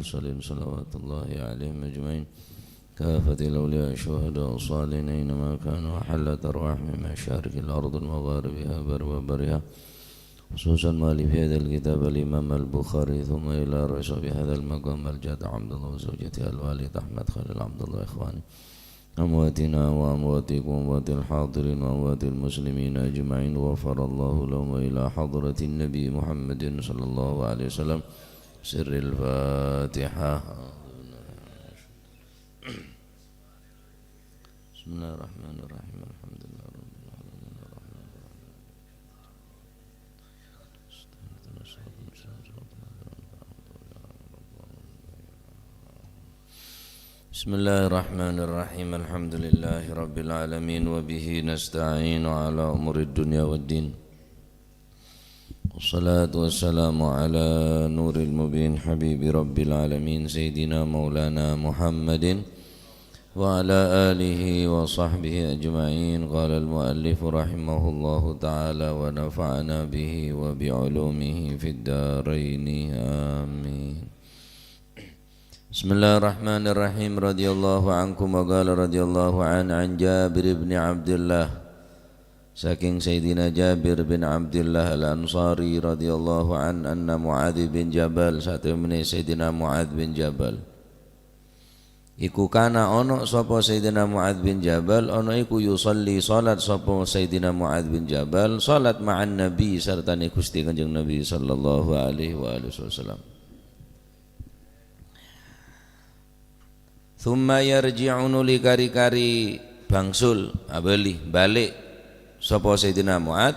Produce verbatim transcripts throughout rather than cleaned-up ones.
المرسلين صلوات الله عليهم أجمعين. كافة الأولياء الشهداء الصالحين أينما كانوا، وحلت أرواحهم من مشارق الأرض ومغاربها وبرها، خصوصا مؤلف هذا الكتاب الإمام البخاري، ثم إلى رئيس هذا المقام الجد عبد الله وزوجته الوالد أحمد خليل عبد الله، إخواني أمواتنا وأمواتكم وأموات الحاضرين وأموات المسلمين أجمعين، غفر الله لهم، وإلى حضرة النبي محمد صلى الله عليه وسلم. سر الفاتحة. بسم الله الرحمن الرحيم. الحمد لله رب العالمين. الرحمن الرحيم. بسم الله الرحمن الرحيم. الحمد لله رب العالمين، وبه نستعين على أمور الدنيا والدين. والصلاة والسلام على نور المبين حبيب رب العالمين سيدنا مولانا محمد وعلى آله وصحبه أجمعين. قال المؤلف رحمه الله تعالى ونفعنا به وبعلومه في الدارين. آمين. بسم الله الرحمن الرحيم. رضي الله عنكم. وقال رضي الله عنه عن جابر بن عبد الله. Saking Sayyidina Jabir bin Abdillah Al-Ansari radhiyallahu an, anna Muadz bin Jabal, satemene Sayyidina Muadz bin Jabal. Iku kana ono sapa Sayyidina Muadz bin Jabal, ono iku yusalli salat sapa Sayyidina Muadz bin Jabal, salat ma'an Nabi, sartane Gusti Kanjeng Nabi sallallahu alaihi wa alihi wasallam. Tsumma yarji'u, nuli kari-kari bangsul, abali, balik, sapa Sayyidina Mu'adz.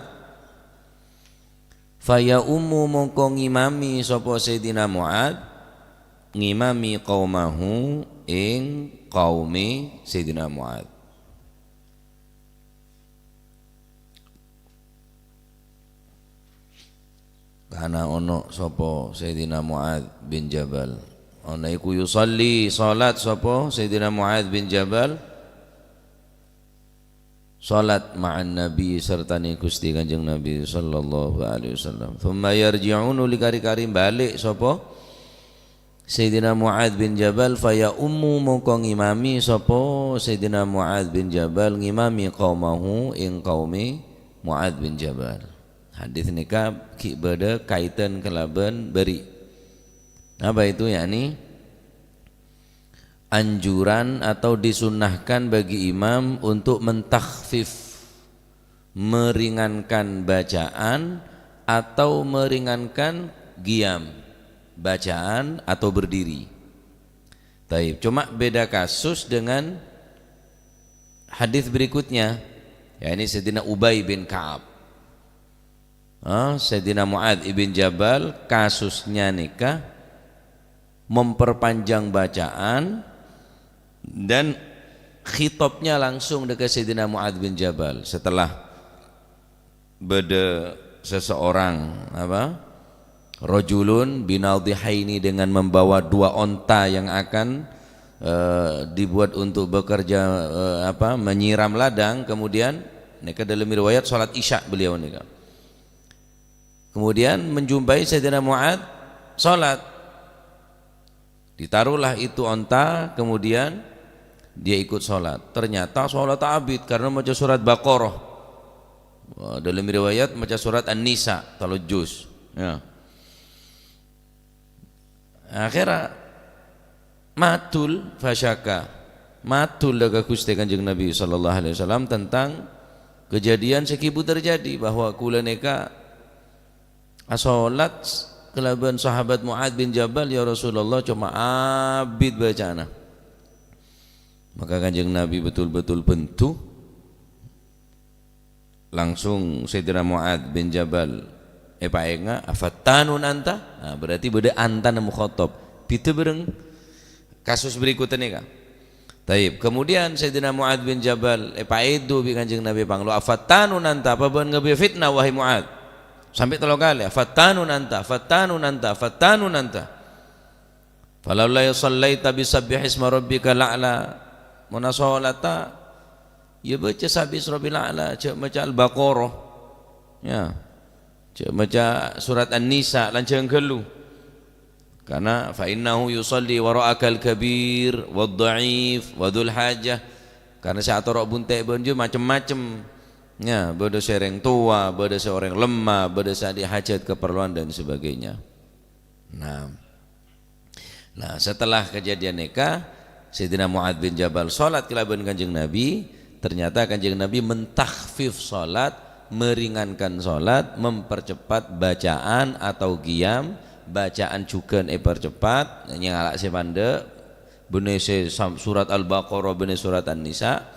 Fa yaummu, mongko ngimami sapa Sayyidina Mu'adz, ngimami qaumahu, ing kaume Sayyidina Mu'adz. Kana ono sapa Sayyidina Mu'adz bin Jabal. Ono iku yusalli, salat sapa Sayyidina Mu'adz bin Jabal. Salat ma'an Nabi, sartane Gusti Kanjeng Nabi sallallahu alaihi wasallam. Tsumma yarji'u, nuli kari-kari balik sapa Sayyidina Mu'adz bin Jabal, fa yaummu, mongko ngimami sapa Sayyidina Mu'adz bin Jabal, ngimami qaumahu, ing kaume Mu'adz bin Jabal. Hadis nèka ghi' bâdâ kaitan kalabân bâri'. Apa itu, yakni anjuran atau disunnahkan bagi imam untuk mentakhfif, meringankan bacaan atau meringankan qiyam, bacaan atau berdiri. Taib, cuma beda kasus dengan hadis berikutnya, yakni Sayyidina Ubay bin Ka'ab. Ah, Sayyidina Mu'adz ibn Jabal kasusnya nèka memperpanjang bacaan dan khitabnya langsung dengan Sayyidina Mu'adz bin Jabal setelah bâdâ seseorang, apa, rajulun binadhihaini, dengan membawa dua onta yang akan, eh, dibuat untuk bekerja, eh, apa, menyiram ladang. Kemudian, nèka dalam riwayat salat Isya beliau nèka. Kemudian menjumpai Sayyidina Mu'adz salat. Ditaruhlah itu onta, kemudian dia ikut salat. Ternyata salat abit karena maca surat Baqarah. Wah, dalam riwayat maca surat An-Nisa, tello juz. Ya. Akhirnya matur, fasyaka. Matur dâ' ka Gusti Kanjeng Nabi sallallahu alaihi wasallam tentang kejadian sè ghi' bu terjadi, bahwa kaulâ nèka asolat kalabân sahabat Mu'adz bin Jabal, "Ya Rasulullah, coma abit bacana." Maka Kanjeng Nabi betul-betul bendhu. Langsung Sayyidina Mu'adz bin Jabal èpaènga', "Afattanun anta?" Nah, berarti bâdâ antana mukhatab. Bhidhâ bhâreng kasus berikutnya nèka. Taib. Kemudian Sayyidina Mu'adz bin Jabal èpaèdu bi' Kanjeng Nabi panglo, "Afattanun anta? Apa bâ'ân ngaghâbây fitnah, wahai Mu'adz?" Sampai tello kalè, "Afattanun anta? Afattanun anta? Afattanun anta?" "Falaula sallaita bi sabbihisma rabbikal a'la." Mon asolatta, ya baca sabbihisma rabbil a'la, jhâ' maca Al-Baqarah. Ya. Jhâ' maca surat An-Nisa, lanjhâng ghâllu. Karena, "Fa innahu yusalli wara'akal kabir wad dha'if wa dzul hajah." Karena sè atoro' bunte' bân jâ macem-macem. Ya, bâdâ sè rèng towa, bâdâ sè orèng lemma, bâdâ sè andi' hajat keperluan dan sebagainya. Nah. Nah, setelah kejadian nèka, Sayyidina Mu'adz bin Jabal sholat kalabân Kanjeng Nabi. Ternyata Kanjeng Nabi mentakhfif sholat, meringankan sholat, mempercepat bacaan atau qiyam, bacaan jhughân èpercepat, nyè ngala' sè pandâ', bânnè sè sam-, surat Al-Baqarah, bânnè surat An-Nisa.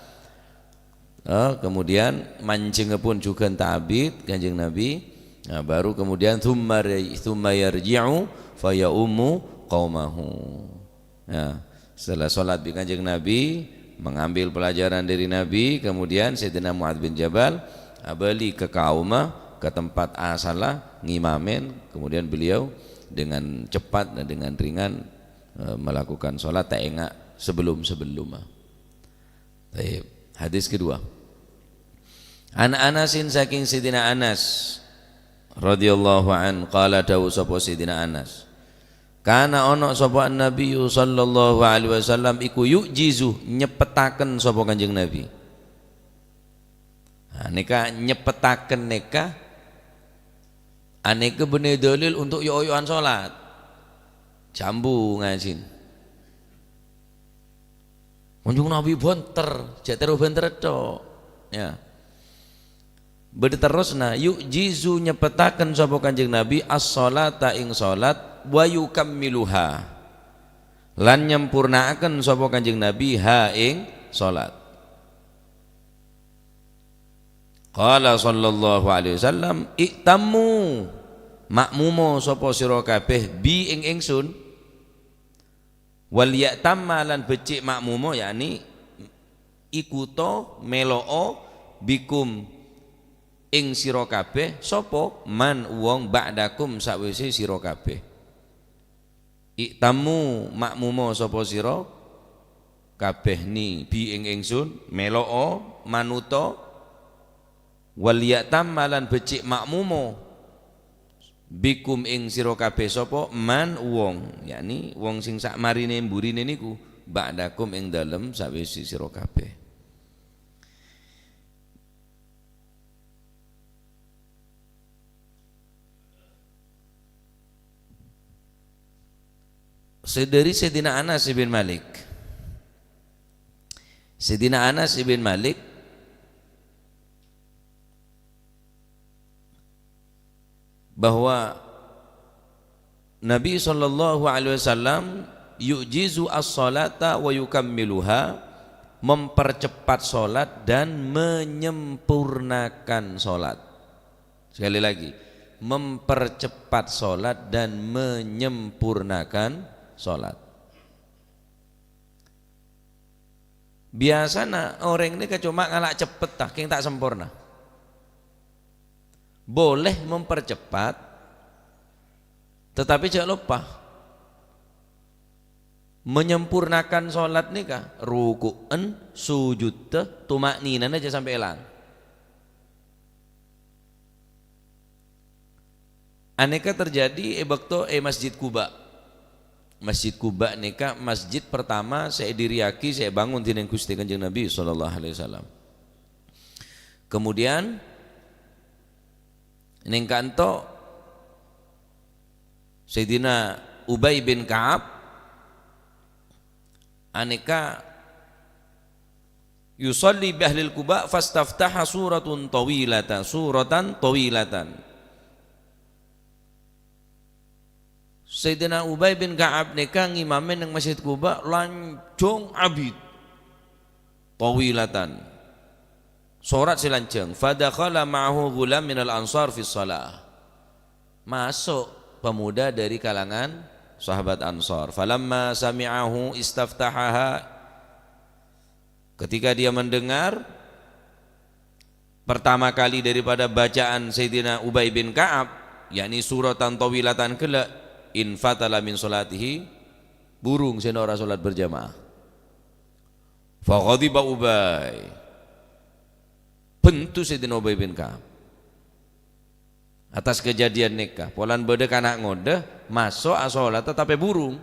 Eh, kemudian manjengngè pon jhughân ta' abit Kanjeng Nabi. Nah, baru kemudian tsumma ra-, tsumma yarji'u fa ya'ummu qaumahu. Ya, setelah sholat bi' Kanjeng Nabi, mengambil pelajaran dari Nabi, kemudian Sayyidina Mu'adz bin Jabal abâli ka kaumma, ke tempat asalla, ngimamèn, kemudian beliau dengan cepat dan dengan ringan, eh, melakukan sholat ta' enga' sebelum-sebelumma. Taib. Hadis kedua. An Anasin, saking Sayyidina Anas radhiyallahu an, qala, dawuh sapa Sayyidina Anas, "Kana ono sapa Nabiyyu sallallahu alaihi wasallam iku yu'jizu, nyepetaken sapa Kanjeng Nabi." Nah, nèka nyepetaken nèka, anèka bânnè dalil untuk yo'-oyo'an sholat. Jambu ngajin. Kanjeng Nabi bhânter, jhâ' terro bhânter tok. Ya. Bâdâ terrosna, yu'jizu, nyepetaken sapa Kanjeng Nabi as-sholata, ing sholat, wa yukammiluha, lan nyempurnaaken sapa Kanjeng Nabi ha ing sholat. Qala sallallahu alaihi wasallam, "I'tammu, makmumo sapa sira kabeh, bi, ing ingsun." "Wal ya'tamma, lan becik makmumo," yakni ikuto, melo'o, "bikum, ing sira kabeh, sapa, man, wong, ba'dakum, sawise sira kabeh." "I'tammu, makmumo sapa sira kabeh, ni, bi, ing ingsun, melo'o, manuto, wal ya'tamma, lan becik makmumo, bikum, ing sira kabeh, sapa, man, wong," yakni wong sing sak marine mburine niku, "ba'dakum, ing dalem sawise sira kabeh." Sedari Sayyidina Anas bin Malik. Sayyidina Anas bin Malik bahwa Nabi sallallahu alaihi wasallam yu'jizu as-salata wa yukammiluha, mempercepat salat dan menyempurnakan salat. Sekali lagi, mempercepat salat dan menyempurnakan salat. Biasana orèng nèka coma ngala' cepet, ta, kèng ta' samporna. Boleh mempercepat, tetapi jhâ' loppa menyempurnakan salat nèka, ruku'en, sujudda, tuma'ninana jhâ' sampè' èlang. Anèka terjadi è bâkto è Masjid Quba. Masjid Quba nèka masjid pertama sè èdiriyaghi, sè èbângon dènèng Ghustè Kanjeng Nabi sallallahu alaihi wasallam. Kemudian, nèng ka'ento Sayyidina Ubay bin Ka'ab anèka yusalli bi ahlil Quba fastaftaha suratun tawilata, suratan tawilatan. Sayyidina Ubay bin Ka'ab nèka ngimamè neng Masjid Quba, lanjhâng abit. Tawilatan. Sorat sè lanjhâng. Fadakhala ma'ahu ghulam minal ansar fis shalah. Masuk pemuda dari kalangan sahabat Ansar. Falamma sami'ahu istaftahaha. Ketika dia mendengar pertama kali daripada bacaan Sayyidina Ubay bin Ka'ab, yakni suratan tawilatan ghellâ', infatala min sholatihi, burung sè nora sholat berjamaah. Faghadiba Ubay. Bhânto Sayyidina Ubay bin Ka'ab. Atas kejadian nèka, polana bâḍâ kana' ngodâ, maso' asolatta tapè burung.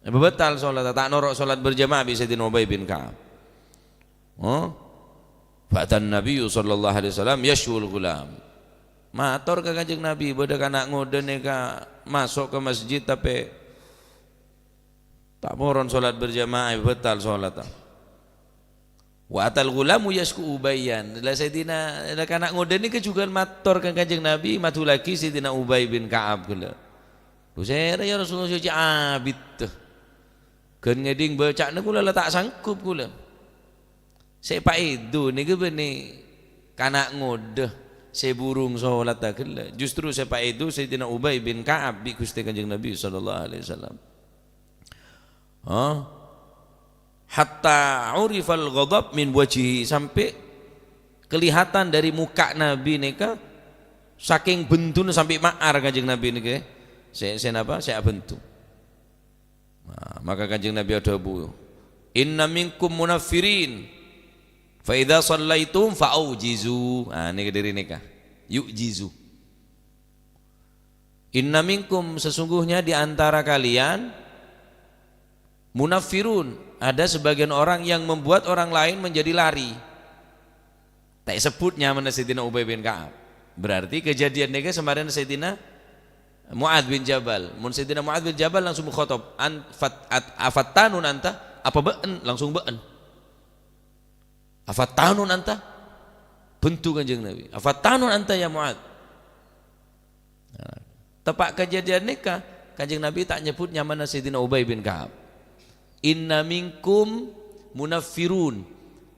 Èbâbâtal solatta, ta' noro' solat berjamaah bi' Sayyidina Ubay bin Ka'ab. Oh? Fa'atan Nabiyyu sallallahu alaihi wasallam yashkul ghulam. Mator ka Kanjeng Nabi, "Bâḍâ kana' ngodâ nèka maso' ka masjid tapè ta' poron solat berjamaah, bâtal solatta." Wa atal ghulamu yashku Ubayyan. La Sayyidina, la kana' ngodâ nèka jhughân mator ka Kanjeng Nabi, madhulaghi Sayyidina Ubay bin Ka'ab ghellâ'. "Lu sèra, ya Rasulullah, sè cè' abit. Ghân ngèḍing bâca'na kaulâ la ta' sanggup kaulâ. Sè paèḍu nèka bânnè kana' ngodâ sè burung solatta ghellâ'. Justru sè paèḍu Sayyidina Ubay bin Ka'ab bi' Ghustè Kanjeng Nabi sallallahu alaihi wasallam." Hah? "Hatta urifal ghadab min wajhihi," sampè' kelihatan ḍâri muka Nabi nèka sakèng benduna sampè' ma'ar Kanjeng Nabi nèka. Sè, sè napa? Sè abendhu. Nah, maka Kanjeng Nabi adhâbu, "Inna minkum munaffirin, fa idza shallaitum fa aujizu." Nah, nèka ḍâri nèka. Yu'jizu. "Inna minkum," sesungguhnya di antara kalian, "munaffirun," ada sebagian orang yang membuat orang lain menjadi lari. Ta' èsebbhut nyamana Sayyidina Ubay bin Ka'ab. Berarti kejadian nèka samarèna Sayyidina Mu'adz bin Jabal. Mon Sayyidina Mu'adz bin Jabal langsung mukhatab, "An-, fat-, at-, afattanun anta?" "Apa bâ'en?" Langsung bâ'en. "Afattanun anta?" Bendhu Kanjeng Nabi. "Afattanun anta ya Mu'adz?" Nah, teppa' kejadian nèka, Kanjeng Nabi ta' nyebbhut nyamana Sayyidina Ubay bin Ka'ab. "Inna minkum munaffirun."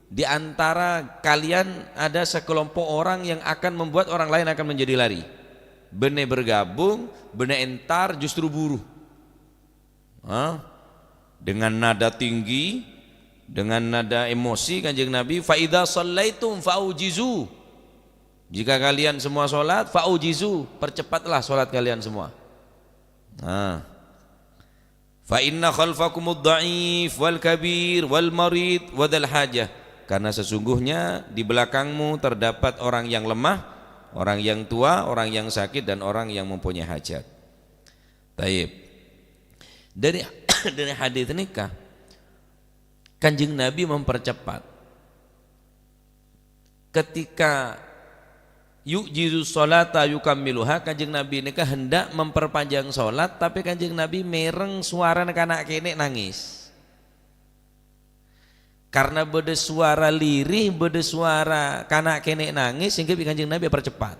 Di antara kalian ada sekelompok orang yang akan membuat orang lain akan menjadi lari. Bânnè bergabung, bânnè entar, justru buru. Hah? Dengan nada tinggi, dengan nada emosi Kanjeng Nabi, "Fa idza shallaitum fa aujizu." Jika kalian semua sholat, fa aujizu, percepatlah sholat kalian semua. Nah. "Fa inna khalfakumud dha'if wal kabir wal marid wa dzal hajah." Karena sesungguhnya di belakangmu terdapat orang yang lemah, orang yang tua, orang yang sakit, dan orang yang mempunyai hajat. Taib. Dari, dari hadis nèka, Kanjeng Nabi mempercepat. Ketika yu'jizu sholata yukammiluha, Kanjeng Nabi nèka hendak memperpanjang sholat, tapè Kanjeng Nabi mèreng sowarana kana' kènè' nangès. Karena bâḍâ sowara lirih, bâḍâ sowara kana' kènè' nangès, sehingga bi' Kanjeng Nabi èpercepat.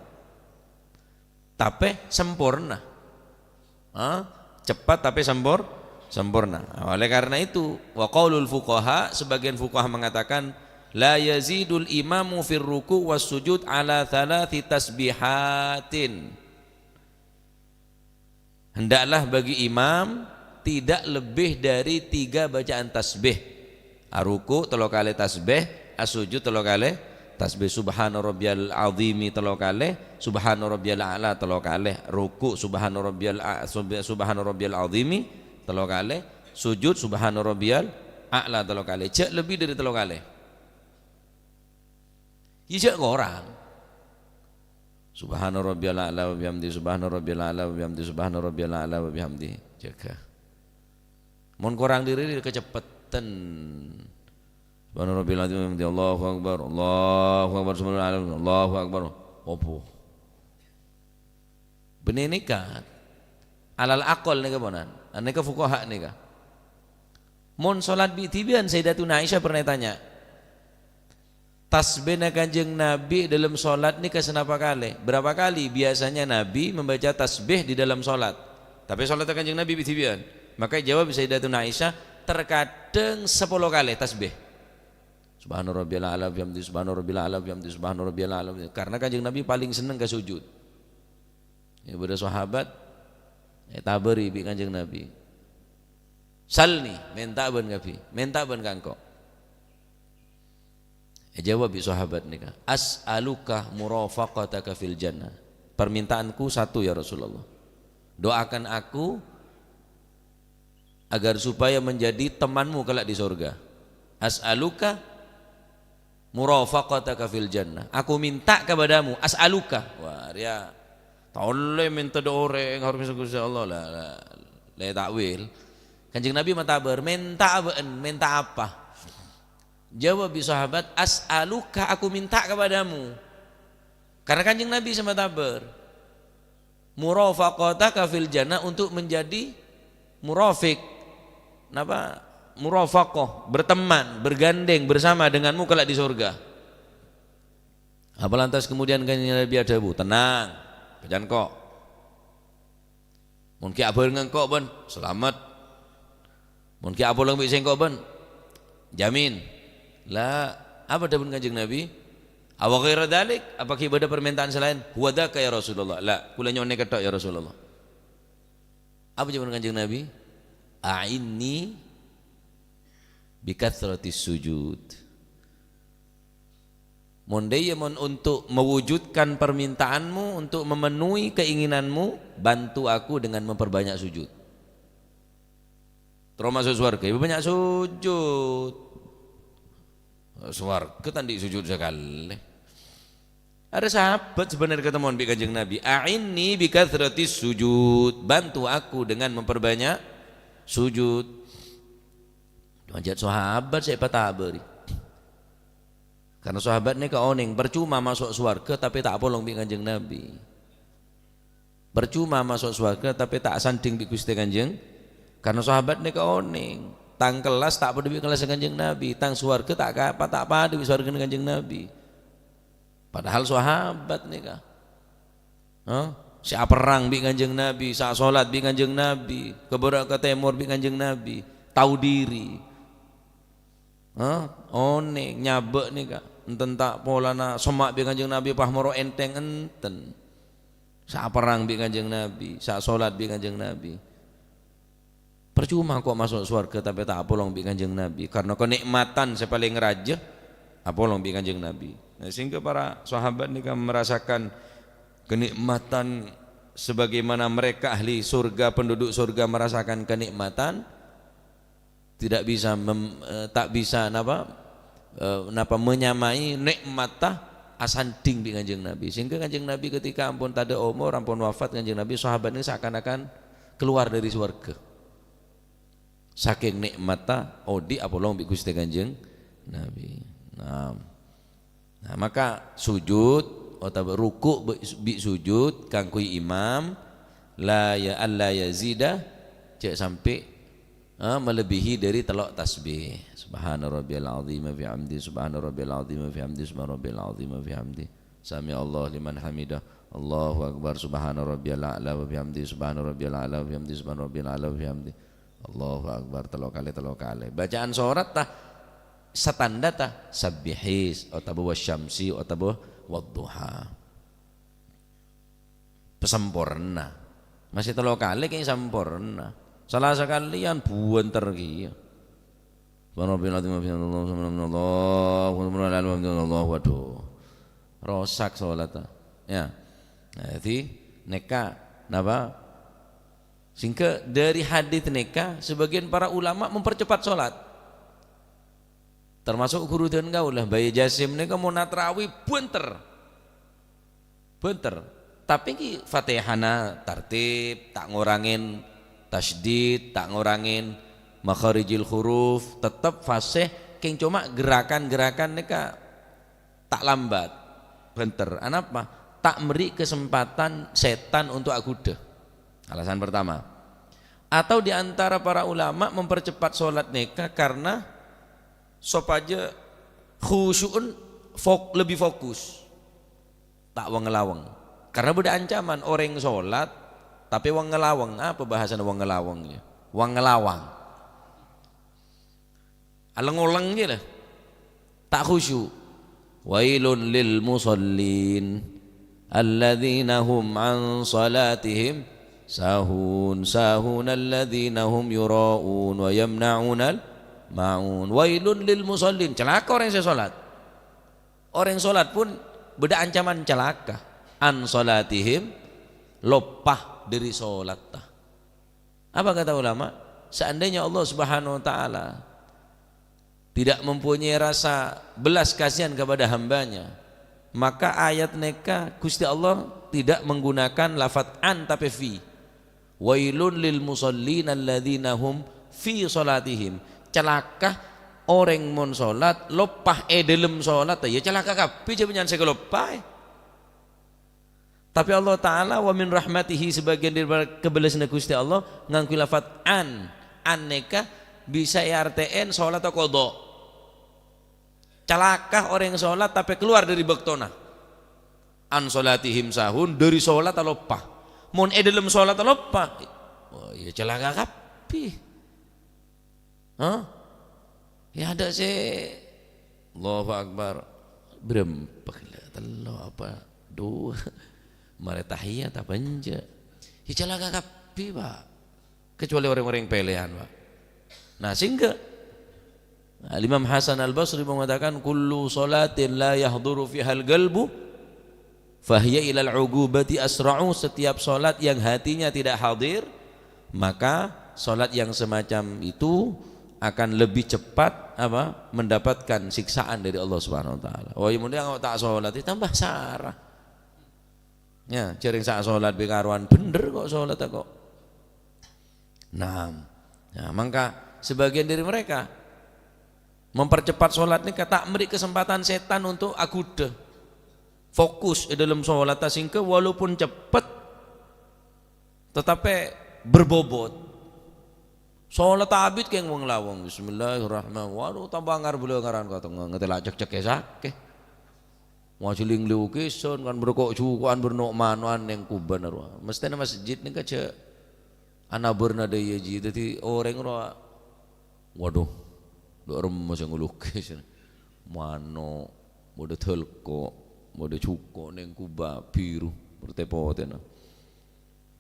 Tapè samporna. Hah? Cepat tapè sampor-, samporna. Nah, oleh karena itu, wa qaulul fuqaha, sebagian fuqaha mengatakan, "La yazidul imamu fir ruku' was sujud ala thalathi tasbihatin." Hendaklah bagi imam tidak lebih dari tiga bacaan tasbih. Aruku' tello kalè tasbih, asujud tello kalè tasbih. Subhana rabbiyal azimi tello kalè, subhana rabbiyal a'la tello kalè. Ruku' subhana rabbiyal a-, sub-, subhana rabbiyal azimi tello kalè, sujud subhana rabbiyal a'la tello kalè. Jhâ' lebbi ḍâri tello kalè. Iyâ, jhâ' korang. Subhana rabbiyal a'la wa bihamdi, subhana rabbiyal a'la wa bihamdi, subhana rabbiyal a'la wa bihamdi. Jâgâ. Mon korang ḍâri, ḍâri kaceppeten. Subhana rabbiyal azim wa bihamdi, Allahu akbar, Allahu akbar, subhanallah, Allahu akbar. Opo? Bânnè nèka, alal aqal nèka ponan. Nèka fuqaha nèka. Mon sholat bi' dhibi'ân, Sayyidatuna Aisyah pernah ètanya, "Tasbihna Kanjeng Nabi dalam sholat nèka sanapa kalè? Berapa kali biasanya Nabi membaca tasbih di dalam sholat?" Tapè sholatta Kanjeng Nabi bi' dhibi'ân. Maka jawab Sayyidatuna Aisyah, "Terkadang sapolo kalè tasbih." Subhana rabbiyal a'la bihamdi, subhana rabbiyal a'la bihamdi, subhana rabbiyal a'la bihamdi. Karena Kanjeng Nabi paling seneng ka sujud. Ya, bâḍâ sahabat, ètabâri bi' Kanjeng Nabi. "Salni, mènta bân Nabi, mènta bân ka engko'." Èjâwâb bi' sahabat nèka, "As'aluka murafaqataka fil jannah." Permintaanku satu, ya Rasulullah. Doakan aku agar supaya menjadi temanmu kelak di surga. "As'aluka murafaqataka fil jannah." Aku minta kepadamu, as'aluka. Wah, rèya Ta' ollè mènta dâ' orèng, harus mènta Ghustè Allah. La, la, la ta'wil. Kanjeng Nabi matabâr, "Mènta'a bâ'en, mènta apa?" Jâwâb bi' sahabat, "As'aluka, aku minta kepadamu." Karena Kanjeng Nabi sè matabâr. "Murafaqataka fil jannah," untuk menjadi murafik. Napa? Murafaqah, berteman, bergandeng bersama denganmu kelak di surga. Apa lantas kemudian Kanjeng Nabi adhâbu, "Tenang, bâjâ engko'. Mon ghi' abhârengnga engko' bân salamet. Mon ghi' apolong bi' sèngko' bân jamin." La, apa dhâbuna Kanjeng Nabi? "Awa ghaira dzalik? Apa ghi' bâdâ parmènta'an sè laèn?" "Huwa dzaka ya Rasulullah." "La, kaulâ nyo'on nèka tok ya Rasulullah." Apa jâwâbhânna Kanjeng Nabi? "A'inni bi katsratis sujud." Mon dâ' iyâ, mon untuk mewujudkan permintaanmu, untuk memenuhi keinginanmu, bantu aku dengan memperbanyak sujud. Terro maso' sowarghâ, ya bânnya' sujud. Sowarghâ ta' andi' sujud sakalè. Arè sahabat sebenarnya ketemuan bi' Kanjeng Nabi, "A'inni bi katsratis sujud, bantu aku dengan memperbanyak sujud." Manjhât sahabat sè èpatabâri. Karena sahabat nèka onèng, percuma maso' sowarghâ tapè ta' apolong bi' Kanjeng Nabi. Percuma maso' sowarghâ tapè ta' asandhing bi' Ghustè Kanjeng. Karena sahabat nèka onèng, tang kellas ta' padâ bi' kellassa Kanjeng Nabi, tang sowarghâ ta' ka-, ta' padâ bi' sowarghâna Kanjeng Nabi. Padahal sahabat nèka, ha? Sè aperrang bi' Kanjeng Nabi, sè asolat bi' Kanjeng Nabi, ka bârâ' ka tèmor bi' Kanjeng Nabi, tao diri. Ha? Onèng, nyabâ' nèka. Enten ta' polana semma' bi' Kanjeng Nabi, pahmoro enteng, enten. Sè aperrang bi' Kanjeng Nabi, sè asolat bi' Kanjeng Nabi. Percuma ko' maso' sowarghâ tapè ta' apolong bi' Kanjeng Nabi, karena kenikmatan sè palèng rajâ apolong bi' Kanjeng Nabi. Nah, sehingga para sahabat nèka merasakan kenikmatan sebagaimana mereka ahli surga, penduduk surga merasakan kenikmatan, tidak bisa mem-, eh, tak bisa napa, eh, napa, menyamai nikmat ta asandhing bi' Kanjeng Nabi. Sehingga Kanjeng Nabi ketika ampon tadâ' omor, ampon wafat Kanjeng Nabi, sahabat ini seakan-akan keluar dari swarga. Saking nikmat ta odi' apolong bi' Ghustè Kanjeng Nabi. Nah. Nah, maka sujud otabâ ruku' bi-, bi' sujud kaangghuy imam, la ya, alla yazida, jhâ' sampè', eh, melebihi dari tello' tasbih. Subhana rabbiyal azim wa bihamdi, subhana rabbiyal azim wa bihamdi, subhana rabbiyal azim wa bihamdi. Sami Allah liman hamidah. Allahu akbar, subhana rabbiyal a'la wa bihamdi, subhana rabbiyal a'la wa bihamdi, subhana rabbiyal a'la wa bihamdi. Allahu akbar, tello kalè, tello kalè. Bacaan sorat ta? Satandhâ ta? Sabbihism, otabâ wasyamsi, otabâ wadduha. Pasamporna. Masih tello kalè kèng samporna. Sala sakalèyan bhunter kèya. Subhanallahil azim, subhanallah, subhanallah, subhanallah, waduh. Rosak solat ta. Ya. Nah, jadi nèka napa? Sehingga dari hadits nèka, sebagian para ulama mempercepat sholat. Termasuk ghuru dân kaulâ, Mbaè Jasim nèka mon atrawi bhunter. Bhunter. Tapè ki Fatihana tartib, ta' ngorangè tasydid, ta' ngorangè makharijil huruf, tetep fasih, kèng coma gerakan-gerakan nèka ta' lambat, bhunter. Anapa? Ta' mèrri' kesempatan sètan untuk aghudhâ. Alasan pertama. Atau di antara para ulama mempercepat sholat nèka karena sopajâ khusyu'un fok-, lebih fokus. Ta' weng-laweng. Karena bâdâ ancaman orèng sholat, tapè weng-laweng. Apa bahasana weng-laweng ya? Weng-lawang. Aleng-oleng jâ la. Ta' khusyuk. Wailul lil musallin, alladzina hum an salatihim sahun, sahun, alladzina hum yura'un wa yamna'unal ma'un. Wailul lil musallin, celaka orèng sè sholat. Orèng sholat pun bâdâ ancaman celaka. An salatihim, loppa dâri sholatta. Apa kata ulama? Seandainya Allah Subhanahu wa Ta'ala tidak mempunyai rasa belas kasihan kepada hambanya, maka ayat nèka Ghustè Allah tidak menggunakan lafadz an, tapè fi. "Wailul lil musallin alladzina hum fi shalatihim." Calaka orèng mon sholat, loppa è dhâlem sholat, ya calaka kabbhi jhâ' bânnya'an sè kaloppaè. Tapè Allah Ta'ala, wa min rahmatihi, sebagian daripada kabellasânna Ghustè Allah, ngangghuy lafadz an. An nèka bisa èartè'è sholat qadha. Calaka orèng sholat tapè kalowar dhâri bâktona. "An sholatihim sahun," dhâri sholat aloppa. Mon è dhâlem sholat aloppa, oh, ya calaka kabbhi. Hah? Ya adâ' sè, Allahu Akbar. Bârâmpa ghellâ'? Tello' apa dua? Marè tahiyat apa enjâ'? Ya calaka kabbhi, Pak. Kecuali orang-orang pèlèyan, Pak. Nah, sehingga Al-Imam Hasan Al-Basri mengatakan, "Kullu sholatin la yahduru fihal qalbu, fahiya ilal uqubati asra'u." Setiap sholat yang hatinya tidak hadir, maka sholat yang semacam itu akan lebih cepat, apa, mendapatkan siksaan dari Allah Subhanahu wa Ta'ala. Oh, ya, mending ta' sholat, ya, tambah sara. Ya, jhâreng sa' sholat bi' karowan, bhender kok sholat kok. Nah, nah, mangka sebagian dari mereka mempercepat sholat nèka ta' mèrè kesempatan setan untuk aghudhâ. Fokus è dhâlem sholat, sehingga walaupun cepet, tetapi berbobot. Sholat abit kèng wong-lawong. Bismillahirrahmanirrahim. Waduh, tambah ngar-bâlâ ngaran ka tengnga, ngatela cek-cek è sakè. Wah, jhâ' lèng-lèwukisân, kan, bârâ' ko'-juko'an, bârâ' no'-mano'an neng kubâna rowa. Mesthèna masjid nèka jhâ' ana bârna dâ' iyâ jiyâ. Dhâddhi orèng rowa, waduh, dâ' remma sè ngalukis. Mano', bâdâ dâlko', bâdâ juko' neng kubâ biru, bâdâ potèna.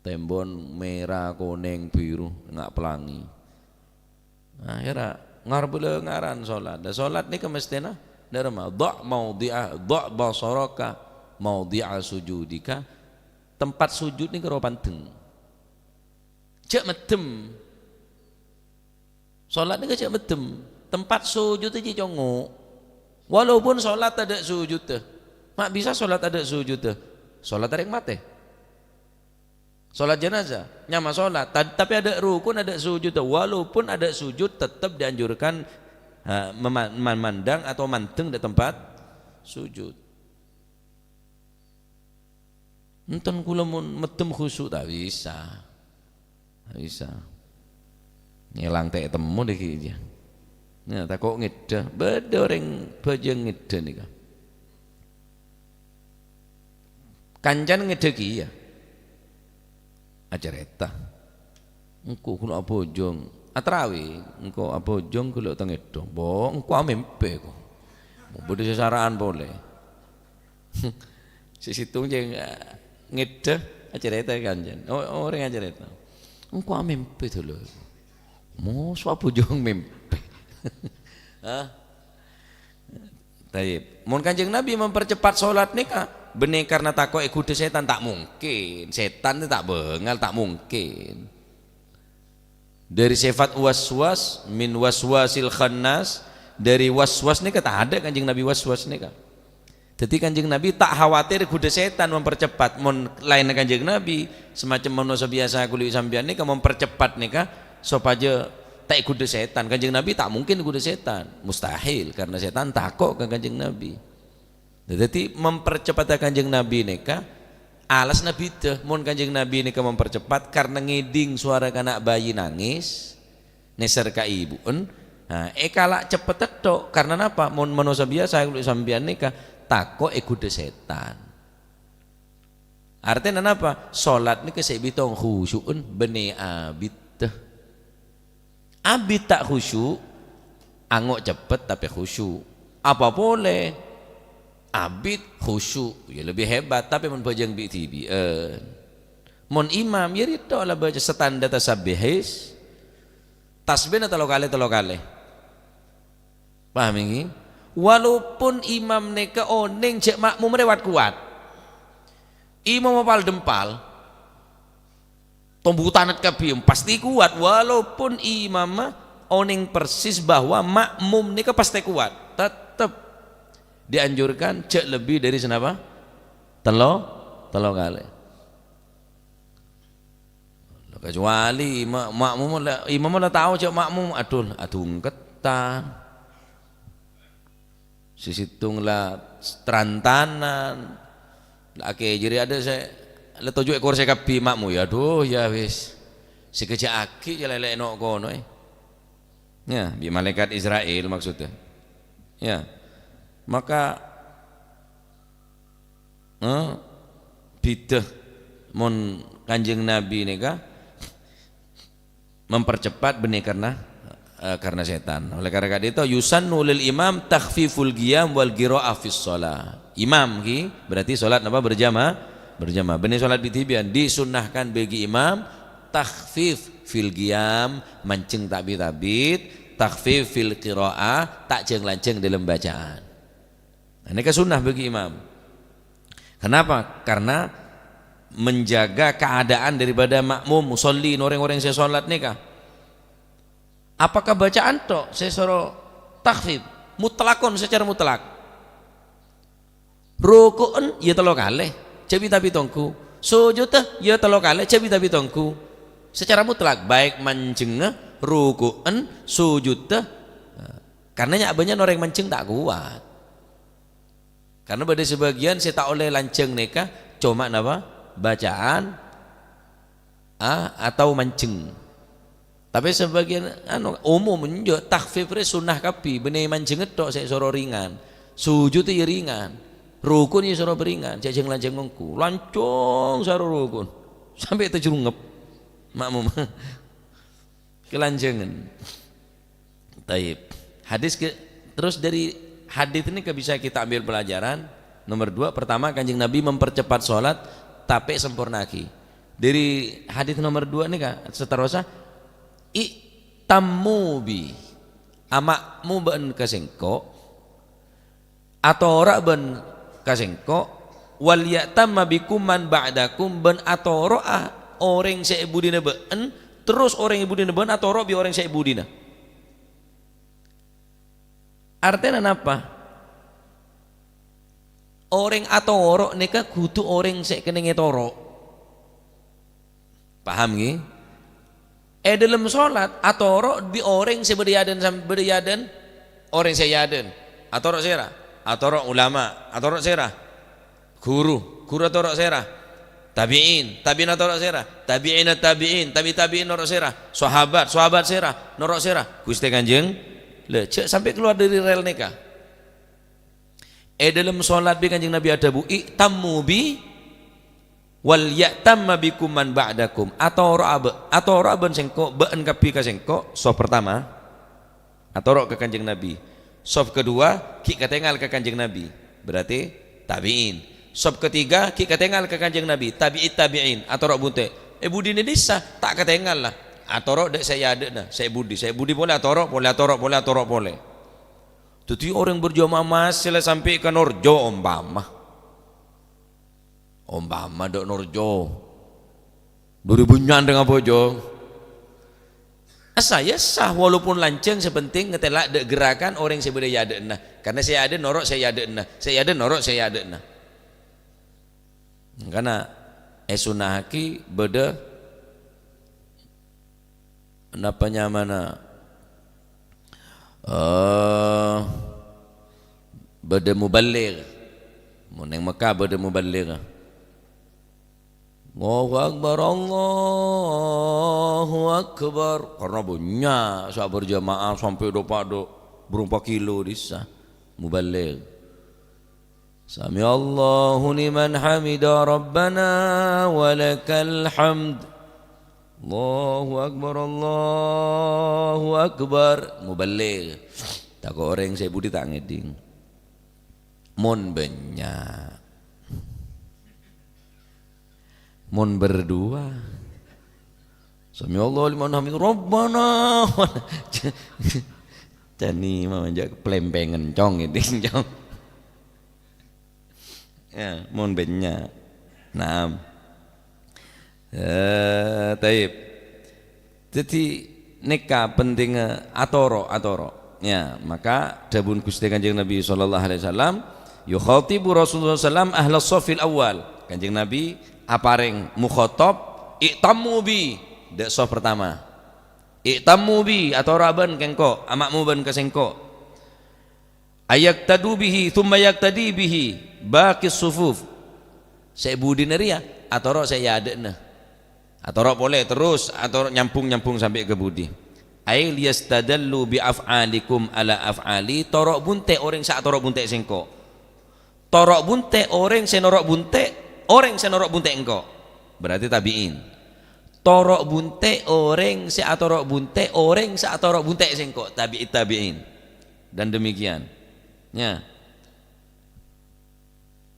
Tèmbhâ'ân mèra, konèng, biru, nga' pelangi. Nah, èra, ngar-bâlâ ngaran sholat. Lah, sholat nèka mesthèna dâ' remma, "Dha' maudhi'a, dha' basharaka maudhi'a sujudika." Tempat sujud nèka ro pandeng. Jhâ' meddhem. Sholat nèka jhâ' meddhem. Tempat sujud jiyâ congo'. Walaupun sholat adâ' sujudda. Ma' bisa sholat adâ' sujudda. Sholat orèng matè. Sholat jenazah, nyama sholat, tad-, tapi adâ' rukun, adâ' sujud. Walaupun adâ' sujud, tetep dianjurkan, ha, mema-, memandang atau mandeng dâ' tempat sujud. Enten kaulâ mon meddhem khusyuk, ta' bisa. Ta' bisa. Ngèlang ta' ètemmo dâggi' jiyâ. Nah, tako' ngèddhâ. Bâdâ orèng bhâjâng ngèddhâ nèka. Kancana ngèddhâ kèya. Acarèta. Engko' ghulâ abhâjâng. Atarawi, engko' abhâjâng ghulâ tang èdhung. Bo, engko' amèmpè ko. Bâdâ sè sara'an polè. Sè sèttong jhâ' ngèddhâ, acarèta kancana. O-, orèng acarèta. Engko' amèmpè dulur. Moso abhâjâng mèmpè. Hah? Tayyib. Mon Kanjeng Nabi mempercepat sholat nèka, bânnè karna tako' èghudhâ sètan? Ta' mungkin. Sètan ta' bângal, ta' mungkin. Dâri sifat waswas, min waswasil khannas, dâri waswas nèka ta' adâ' Kanjeng Nabi waswas nèka. Dhâddhi Kanjeng Nabi ta' khawatir èghudhâ sètan mempercepat. Mon laènna Kanjeng Nabi, samacem manossa biyasa kulâ sampèyan nèka mempercepat nèka sopajâ ta' èghudhâ sètan. Kanjeng Nabi ta' mungkin èghudhâ sètan. Mustahil, karna sètan tako' ka Kanjeng Nabi. Dhâddhi, mempercepatnya Kanjeng Nabi nèka, alasna bhidhâ. Mon Kanjeng Nabi nèka mempercepat karna ngèdhing sowara kana' bayi nangès, nèser ka èbu'en, nah, èkala' ceppet tètto'. Karna napa? Mon manossa biyasa, kulâ sampèyan nèka tako' èghudhâ sètan. Artèna napa? Sholat nèka sè bhitong khusyu'en bânnè abiddhâ. Abit ta' khusyuk, ango' ceppet tapè khusyuk. Apa polè? Abit khusyuk, ya lebih hebat, tapè mon bhâjâng bi'-dhibi'ân. Mon imam, ya ridho la bâca standar tasabbihism. Tasbihna tello kalè, tello kalè. Paham ini? Walaupun imam nèka onèng jhâ' makmum rèwat kowat. Imam apal-dempal. Tombu tanat kabbhi, pasti kowat, walaupun imamma onèng persis bahwa makmum nèka pastè kowat, tetep dianjurkan jhâ' lebbi dâri sanapa? Tello, Tello kalè. Kecuali ma-, makmum la, imam la tao jâ' makmum, adhu, adhungketan. Sè sèttong la tarantanan. La akè jârèya adâ' sè la toju' è korsè kabbhi makmum, ya adhu, ya wis. Sè kejjhâ' aghi' jâ' lèlè no' kono, eh. Ya, bi' malaikat Israel maksudnya. Ya. Maka, eh, bhidhâ mon Kanjeng Nabi nèka mempercepat bânnè karena, eh, karena setan. Oleh karena ka'dinto, "Yusannu lil imam takhfiful qiyam wal qira'ah fis shalah." Imam ki berarti salat napa? Berjama-, berjamaah. Bânnè salat bi' dhibi'ân, disunnahkan bagi imam takhfif fil qiyam, manjeng ta' bit-abit, takhfif fil qira'ah, ta' jhâng-lanjhâng dalam bacaan. Nah, nèka sunnah bagi imam. Kenapa? Karena menjaga keadaan daripada makmum, musolli, orèng-orèng sè salat nèka. Apakah bacaan tok sè soro takhfif? Mutlakon, secara mutlak. Ruku'en ya tello kalè, jâ' bit-abit ongghu. Sujudda ya tello kalè, jâ' bit-abit ongghu. Secara mutlak, baik manjengnga, ruku'en, sujudda. Nah, karena nya' bânnya' orèng manjeng ta' kowat. Karena bâdâ sabâgiyân sè ta' ollè lanjhâng nèka coma napa? Bacaan, a, atau manjeng. Tapè sabâgiyân, anu, umum enjâ', takhfif rè sunnah kabbhi, bânnè manjeng tok sè soro ringan. Sujud ya ringan. Rukun ya soro bâringan, jhâ' jhâng-lanjhâng ongghu. Lanjhâng soro rukun. Sampè' tajrungep. Makmum. Kelanjhângan. Taib. Hadis ke, terus dari hadis ini ke bisa kita ambil pelajaran. Nomor dua, pertama, Kanjeng Nabi mempercepat sholat, tapè sempurna'aghi. Dari hadis nomor dua nèka, seterusnya, "I'tammu bi, amakmu bâ'en ka sèngko', atoro'a bâ'en ka sèngko', wal ya'tamma bikum man ba'dakum, bân atoro'a orèng sè è budina bâ'en, terros orèng è budina bâ'en atoro' bi' orèng sè è budina." Artèna napa? Orèng atoro' nèka kodhu orèng sè kennèng ètoro'. Paham, ngghi? È dhâlem sholat, atoro' bi' orèng sè bâdâ è adâ'na sam-, bâdâ è adâ'na orèng sè è adâ'na. Atoro' sèra? Atoro' ulama. Atoro' sèra? Ghuru, ghuru atoro' sèra? Tabi'in, tabi'in atoro' sèra? Tabi'ina tabi'in, tabi' tabi'in noro' sèra? Sahabat, sahabat sèra? Noro' sèra? Ghustè Kanjeng. Lha, jhâ' sampè' kalowar dâri rèl nèka. È dhâlem sholat bi' Kanjeng Nabi adhâbu, "I'tammu bi wal ya'tamma bikum man ba'dakum." Atoro'a bâ-, atoro'a bân sèngko', bâ'en kabbhi ka sèngko', sof pertama. Atoro' ka Kanjeng Nabi. Sof kedua, ghi' katèngal ka Kanjeng Nabi. Berarti tabi'in. Sof ketiga, ghi' katèngal ka Kanjeng Nabi. Tabi'it tabi'in. Atoro' bunte'. È budina dhisa, ta' katèngal la. Atoro' dâ' sè è adâ'na. Sè è budi. Sè è budi polè atoro', polè atoro', polè atoro', polè. Dhâddhi orèng berjamaah masè la sampè' ka Norjo ompama. Ompama dâ' Norjo. Duri bunyan dâ' ngapa, Jo? Essa, ya sah, walaupun lanjhâng, sè penting ngatèla' dâ' gerakan orèng sè bâdâ è adâ'na. Karna sè è adâ'na noro' sè è adâ'na, sè è adâ'na noro' sè è adâ'na. Mangkana èsunnahaghi bâdâ Napa nyamana? Eh, bâdâ muballigh. Mon neng Mekkah bâdâ muballigh. Allahu Akbar, Allahu Akbar. Karna bânnya' sè berjamaah sampè' dâpa' dâ' bârâmpa kilo dhisa. Muballigh. Sami'allahu liman hamida, Rabbana walakal hamd. Allahu akbar, Allahu akbar. Muballigh. Tako' orèng sè è budi ta' ngèdhing. Mon bânnya'. Mon berdua. Sami'allahu liman hamid, Rabbana. Cani mah jhâ' plèmpèngan, Cong, ngèdhing, Cong. Ya, mon bânnya'. Naam. Eh, taib. Dhâddhi, nèka pentingnga atoro', atoro'. Ya, maka dhâbuna Ghustè Kanjeng Nabi sallallahu alaihi wasallam, yukhatibu Rasulullah sallam ahlas saffil awwal. Kanjeng Nabi aparèng mukhatab, "I'tammu bi," dâ' sof pertama. "I'tammu bi," atoro'a bân ka engko', ama'mu bân ka sèngko'. "Ayaktadu bihi, tsumma yaktadi bihi baqis sufuf." Sè è budina rèya, atoro' sè è adâ'na. Atoro' polè terros, atoro' nyambhung-nyambhung sampè' ka budi. "Ai liyastadallu bi af'alikum ala af'ali," toro' bunte' orèng sè atoro' bunte' sèngko'. Toro' bunte' orèng sè noro' bunte', orèng sè noro' bunte' engko'. Berarti tabi'in. Toro' bunte' orèng sè atoro' bunte', orèng sè atoro' bunte' sèngko', tabi'it tabi'in. Dan demikian. Ya.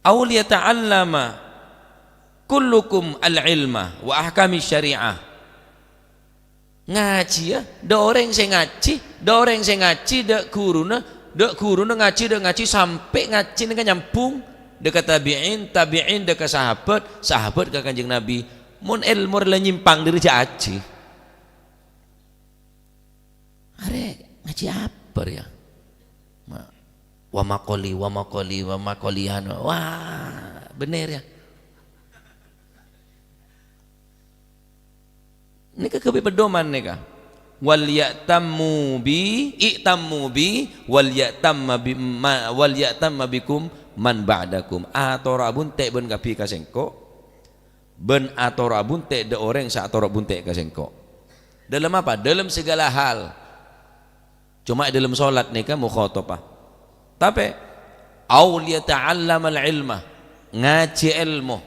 "Au liyata'allama kullukum al-ilma wa ahkami syari'ah." Ngajhiyâ, dâ' orèng sè ngajhi, dâ' orèng sè ngajhi, dâ' ghuruna, dâ' ghuruna ngajhi, dâ' ngajhi, sampè' ngajhi nèka nyambhung, dâ' ka tabi'in, tabi'in dâ' ka sahabat, sahabat ka Kanjeng Nabi. Mon èlmo la nyimpang dâri jhâ' ajhi. Arè ngajhi apa rèya? Ma-, wa maqoli, wa maqoli, wa maqoli anu. Wah, bhender ya. Nèka kabbhi pedoman nèka. "Wal ya'tammu bi, i'tammu bi, wal ya'tamma bi ma, wal ya'tamma bikum man ba'dakum." Atoro' abunte' bân kabbhi ka sèngko', bân atoro' abunte' dâ' orèng sè atoro' bunte' ka sèngko'. Dalam apa? Dalam segala hal. Coma è dâlem solat nèka mukhatabah. Tapè, "Au liyata'allamal ilma," ngajhi èlmo,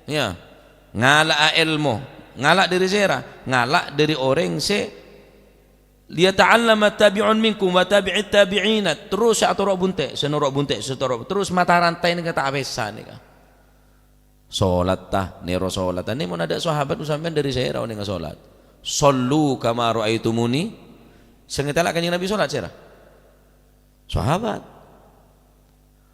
ya, ngala'a èlmo. Ngala' dâri sèra? Ngala' dâri orèng sè, "Liyata'allama tabi'un minkum wa tabi'it tabi'ina," terros sè atoro' bunte', sè noro' bunte', sè toro', terros mata rantai nèka ta' apèsa nèka. Solat ta, nèro solat ta. Nè mon adâ' sahabat sampèyan dâri sèra onènga solat. "Shallu kama ra'aitumuni." Sè ngatèla' Kanjeng Nabi solat sèra? Sahabat.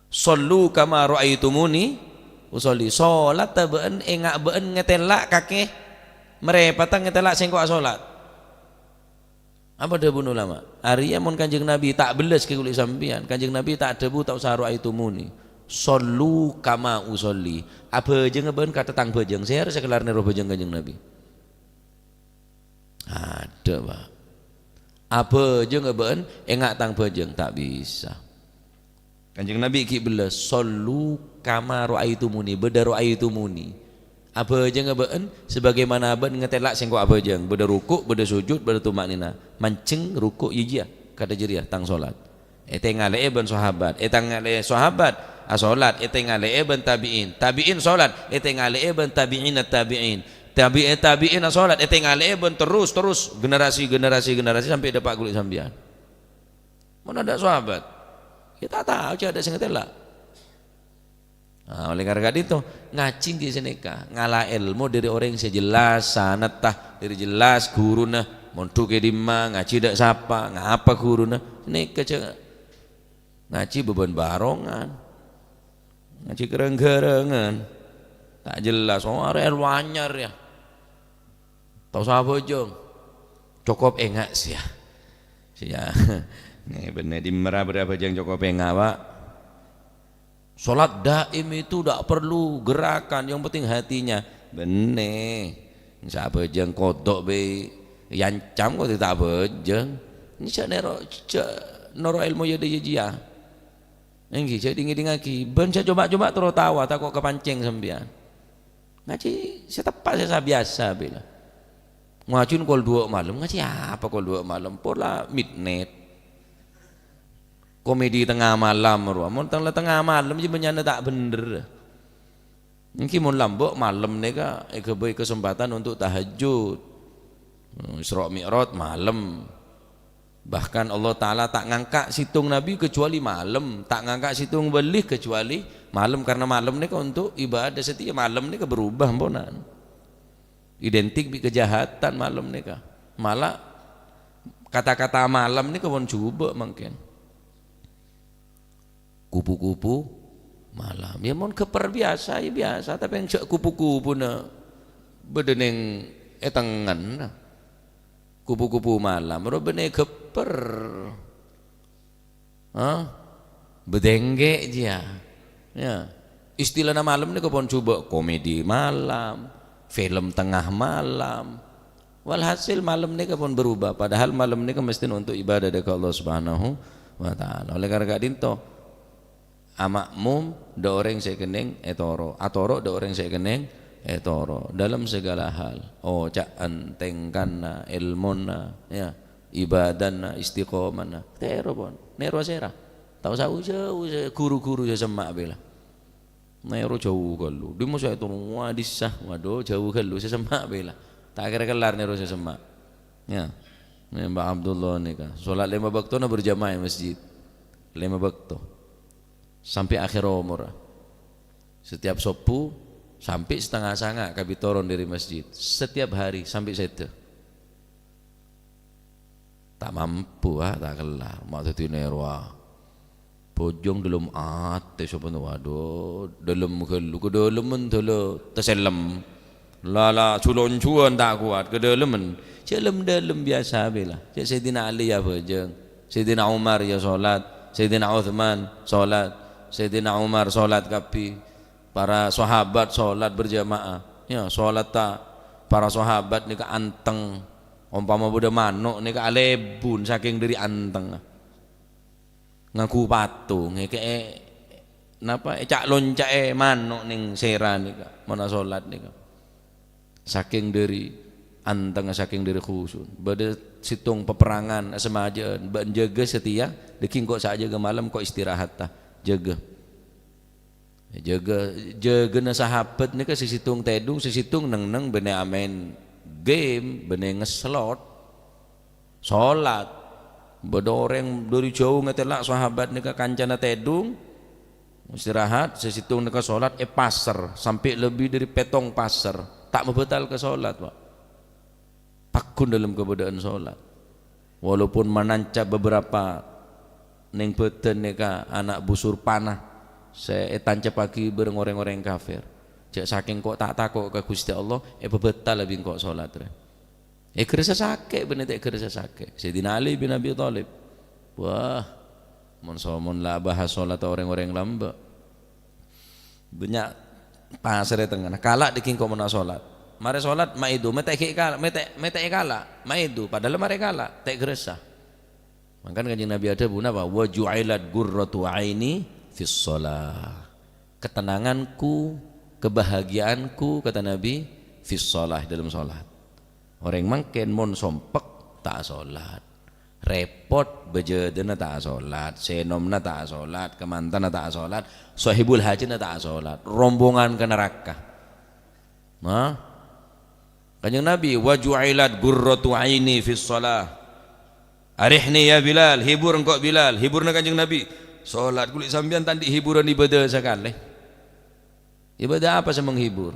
"Shallu kama ra'aitumuni usolli." Solat ta bâ'en, enga' bâ'en ngatèla' kakè, marèpata ngatèla' sèngko' asolat. Apa dhâbuna ulama? Arèya mon Kanjeng Nabi ta' bellas ka kaulâ sampèyan, Kanjeng Nabi ta' dhâbu, "Ta' osa ra'aitumuni. Shallu kama usolli." Abhâjângnga bâ'en kata tang bhâjâng. Sèra sè kellar nèro bhâjâng Kanjeng Nabi? Adâ', Pak. Abhâjângnga bâ'en enga' tang bhâjâng? Ta' bisa. Kanjeng Nabi ghi' bellas, "Shallu kama ra'aitumuni," bâdâ ra'aitumuni. Abhâjângnga bâ'en sabagaimana bâ'en ngatèla' sèngko' abhâjâng, bâdâ ruku', bâdâ sujud, bâdâ tuma'ninah. Manjheng ruku' iyâ jiyâ, kadhâ' jârèya tang solat. Ètèngalè'è bân sahabat, ètèngalè'è sahabat asolat, ètèngalè'è bân tabi'in, tabi'in solat, ètèngalè'è bân tabi'inat tabi'in, tabi'in tabi'in asolat, ètèngalè'è bân terros, terros generasi, generasi, generasi sampè' dâpa' kaulâ sampèyan. Mon adâ' sahabat, ya ta' tao jhâ' adâ' sè ngatèla'. Nah, oleh karena itu, ngajhi ghi' sanèka, ngala' èlmo dâri orèng sè jelas sanadta, dâri jelas ghuruna, mondhuk è dimma, ngajhi dâ' sapa, ngapa ghuruna, sanèka jhâ' ngajhi bhâbhân barongan, ngajhi ghârâng-ghârângan, ta' jelas, oh, arè èlmo anyar ya. Ta' osa abhâjâng. Cokop enga' sèya. Sèya. Nè, bânnè dimma ra bâdâ abhâjâng cokop enga', Pak. Salat daim itu ndak perlu gerakan, yang penting hatinya. Bânnè. Sè abhâjâng kodok bhâi. Èancam kok ta' abhâjâng. Ini jhâ' nèro, jhâ' noro' èlmo yâ dâ' iyâ jiyâ. Èngghi, jhâ' ding-ngèdingngaghi. Bân jhâ' coba-coba terro tawa, tako' kapancèng sampèyan. Ngajhi sè teppa' sè sa-, biyasa bhâi la. Ngajhi kol duwâ' malem, ngajhi apa kol duwâ' malem? Pola midnight. Komedi tengnga malam rowa. Mon teng-, tengnga malem jâ bânnya'na ta' bhender. Èngghi mon lambâ' malem nèka èghâbây kasempadhân untuk tahajjud. Isra Mi'raj malem. Bahkan Allah Ta'ala ta' ngangka' sèttong nabi kecuali malem, ta' ngangka' sèttong wali kecuali malem, karena malem nèka untuk ibadah. Satèya malem nèka berubah, amponan. Identik bi' kejahatan malem nèka. Mala kata-kata malem nèka pon jhubâ' mangkèn. Kupu-kupu malam. Ya, mon ghâpper biyasa, ya biyasa, tapè jhâ' kupu-kupuna bâdâ neng è tengnganna. Kupu-kupu malam, ro bânnè ghâpper. Hah? Bâdâ èngghi' jiyâ. Ya. Istilana malem nèka pon jhubâ' komedi malam, film tengah malam. Walhasil, malem nèka pon berubah, padahal malem nèka mestèna untuk ibadah dâ' ka Allah Subhanahu wa Ta'ala. Oleh karena ka'dinto, ama'mum dâ' orèng sè kennèng ètoro', atoro' dâ' orèng sè kennèng ètoro', dalam segala hal. Oca'an, tèngkana, èlmona, ya, ibadana, istiqomana. Tèro pon, nèro sèra. Ta' osa jâu-jâu sè ru-ghuru sè semma' bhâi la. Nèro jâu ghâllu. Dimma sè ètoro', wah, dissa, waduh, jâu ghâllu, sè semma' bhâi la. Ta' kèra kellar nèro sè semma'. Ya. Nè, Mbah Abdullah nèka. Sholat lèma bâktona berjamaah è masjid. Lèma bâkto. Sampè' akhèr omor. Setiap sobbhu sampè' setengah sanga' kabit toron dâri masjid. Setiap hari sampè' sèdhâ. Ta' mampu, ah, ta' kellar. Ma' dhâddhi nèro, ah. Bhâjâng dâlem atè, sampèyan, waduh, dâlem ghâllu, kadâlemmen dâlâ tasellem. La, la, jhulonjuwân ta' kowat, kadâlemmen. Jhâ' lem-dâlem biyasa bhâi la. Jhâ' Sayyidina Ali ya bhâjâng. Sayyidina Umar ya sholat. Sayyidina Utsman sholat. Sayyidina Umar sholat kabbhi. Para sahabat sholat berjamaah. Ya, sholatta para sahabat nèka anteng. Ompama bâdâ mano' nèka alèbun sakèng dâri anteng. Ngangghu patung, èkè'è, napa, èca'-lonca'è mano' neng sèra nèka, mon asholat nèka. Sakèng dâri antengnga, sakèng dâri khusyu'na. Bâdâ sèttong paperrangan, asamajâ'ân, bân jâgâ satèya, dâgghi' engko' sajâgâ malem, engko' istirahatta, jâgâ. Jâgâ, jâgâna sahabat nèka sè sèttong tèdung, sè sèttong neng-neng bânnè amaèn game, bânnè ngeslot. Sholat. Bâdâ orèng dâri jâu ngatèla' sahabat nèka kancana tèdung, istirahat, sè sèttong nèka sholat è pasèr, sampè' lebbi dâri pèttong pasèr. Ta' mabâtalka sholat, Pak. Pagghun dâlem kabâdâ'ân sholat. Walaupun mananca bâbârâmpa neng bâdân nèka ana' busur panah sè ètancabbhâghi bâreng orèng-orèng kafir. Jhâ' sakèng ko' ta' tako' ka Ghustè Allah, èpabâtala bi' engko' sholat, rè. Èghârâssa sakè' bânnè ta' èghârâssa sakè'. Sayyidina Ali bin Abi Thalib. Wah, mon-, mon la abahas sholatta orèng-orèng lambâ'. Bânnya' pasèrra tengngana. Kala' dâgghi' engko' mon asholat. Marè sholat, maèdu. Mè' ta' ghi' kala', mè' ta', mè' ta' èkala', maèdu. Padahal marè kala', ta' èghârâssa. Mangkana Kanjeng Nabi adhâbu napa? "Wa ju'ilat qurratu aini fis shalah." Ketenanganku, kebahagiaanku, kata Nabi, fis shalah, dalam sholat. Orèng mangkèn mon sompek, ta' asholat. Rèpot, bâjâdânna ta' asholat, sènomna ta' asholat, kamantanna ta' asholat, sohibul hajina ta' asholat, rombongan ka naraka. Nah, Kanjeng Nabi, "Wa ju'ilat qurratu aini fis shalah." "Arihni ya Bilal, hibur engko' Bilal." Hiburna Kanjeng Nabi. Sholat kulâ sampèyan ta' andi' hiburan ibadah sakalè. Ibadah apa sè menghibur?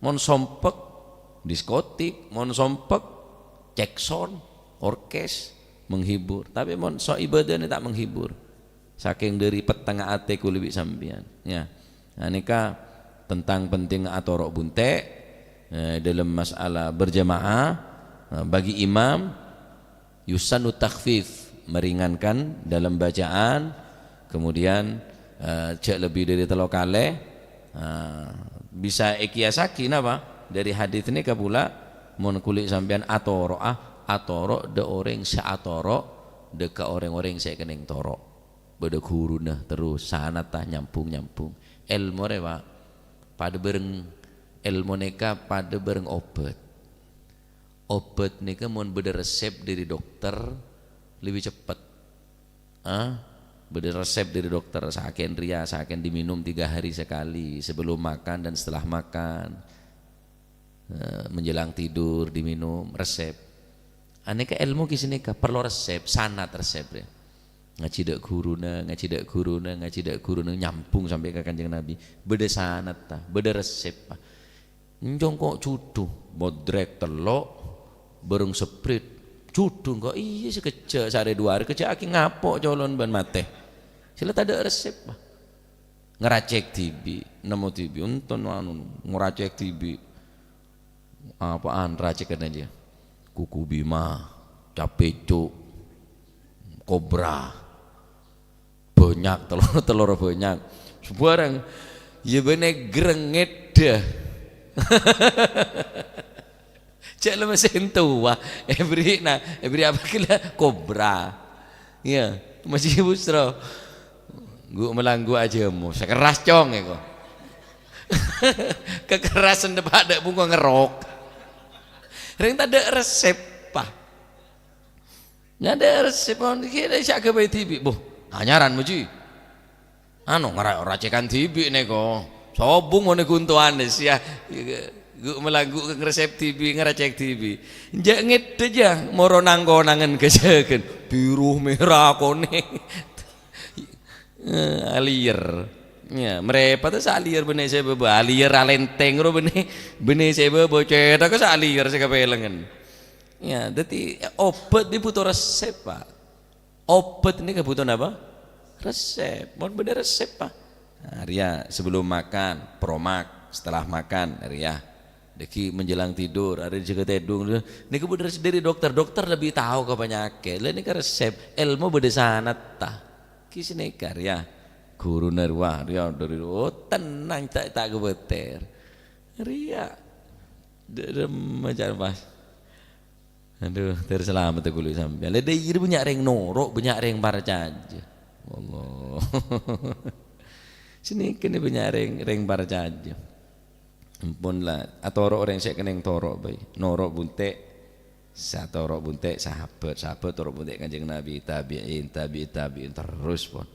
Mon sompek, diskotik, mon sompek, cek sound, orkes, menghibur. Tapè mon so-, ibadah nè ta' menghibur. Sakèng dâri pettengnga atè kulâ bi' sampèyan. Ya. Nah, nèka tentang penting atoro' bunte', eh, dalam masalah berjamaah, eh, bagi imam, Yusannu takhfif, meringankan dalam bacaan, kemudian, eh, jhâ' lebbi dâri tello kalè, eh, bisa èkiyasaaghi napa? Dâri hadits nèka pula, mon kulâ sampèyan atoro'a, atoro' dâ' orèng sè atoro', dâ' ka orèng-orèng sè kennèng toro'. Bâdâ ghuruna terros, sanadda nyambung-nyambung. Èlmo rè, Pak, padâ bhâreng, èlmo nèka padâ bhâreng obât. Obât nèka mon bâdâ resep dâri dokter, lebbi ceppet. Ah, bâdâ resep dâri dokter, sakèn rèya, sakèn diminum tiga hari sekali, sebelum makan dan setelah makan. Eh, menjelang tidur diminum, resep. Anèka èlmo ghi' sanèka, parlo resep, sanad resep, rè. Ngajhi dâ' ghuruna, ngajhi dâ' ghuruna, ngajhi dâ' ghuruna, nyambung sampè' ka Kanjeng Nabi. Bâdâ sanadda, bâdâ reseppa. Ènjong ko' jhudhu, bodrek tello', bhâreng seprit. Jhudhu ko', iyâ, sakejjhâ', saarè duwâ arè, kejjhâ' aghi ngapo' colon bân matè. Sè la tadâ' reseppa. Ngaracèk dhibi', nemmo dhibi', enten anu, ngaracèk dhibi'. Apaan racèkanna jiyâ? Kuku bima, capèco', kobra. Bânnya', telor-telor bânnya'. Sabhârâng. Iyâ bânnè grengngèdhâ. Jhâ' la masèn towa. Èberri'na, èberri' apa ghellâ'? Kobra. Iyâ, masih busro. Ghu' malangghu ajâmo. Sakerras cong èko. Kakerrasan dâpa' dâ' bungko ngerrok. Rèng tadâ' reseppa. Nyaḍâ' resepon kèra sè aghâbây dhibi', boh, anyaran, Muji. Anu, ngara-, racèkan dhibi' nèko. Sobung onè guntowanè sèya. Ghu' malangghu ngresep dhibi', ngaracèk dhibi'. Jhâ' ngèdhâ jâ, moro nang-konangan ghâjâghân. Biru, mèra, konèng. Eh, alèyèr. Iyâ, mrèpata sè alèyèr bânnè sè bâbâ. Alèyèr alèntèng ro bânnè, bânnè sè bâbâ. Cèṭagghâ sè alèyèr sè kapèlengngen. Iyâ, dhâddhi obhât nè bhuto resep, Pak. Obhât nèka bhuto napa? Resep. Mon bâḍâ resep, Pak. Nah, rèya sebelum makan, promak, setelah makan, rèya. Dhâggi' menjelang tidur, arè jâgâ tèḍung. Nèka bâḍâ resep ḍâri dokter. Dokter lebih tahu ka panyakèt. Lah nèka resep, èlmo bâḍâ sanadda. Ghi' sanèka rèya. Ghuruna rowa, rèya ḍâri, oh, tenang, ta', ta' kobâtèr. Rèya. Ḍâ-, ḍâ-, pas. Adhu, ter salamet ghulâ sampèyan. Lah, ḍâri bânnya' rèng noro', bânnya' rèng parcajâ. Allah. Sanèka nè bânnya' rèng, rèng parcajâ. Ampon la, atoro' orèng sè kennèng toro' bhâi. Noro' bunte', sè atoro' bunte' sahabat, sahabat toro' bunte' Kanjeng Nabi, tabi'in, tabi'in, tabi'in, terros pon.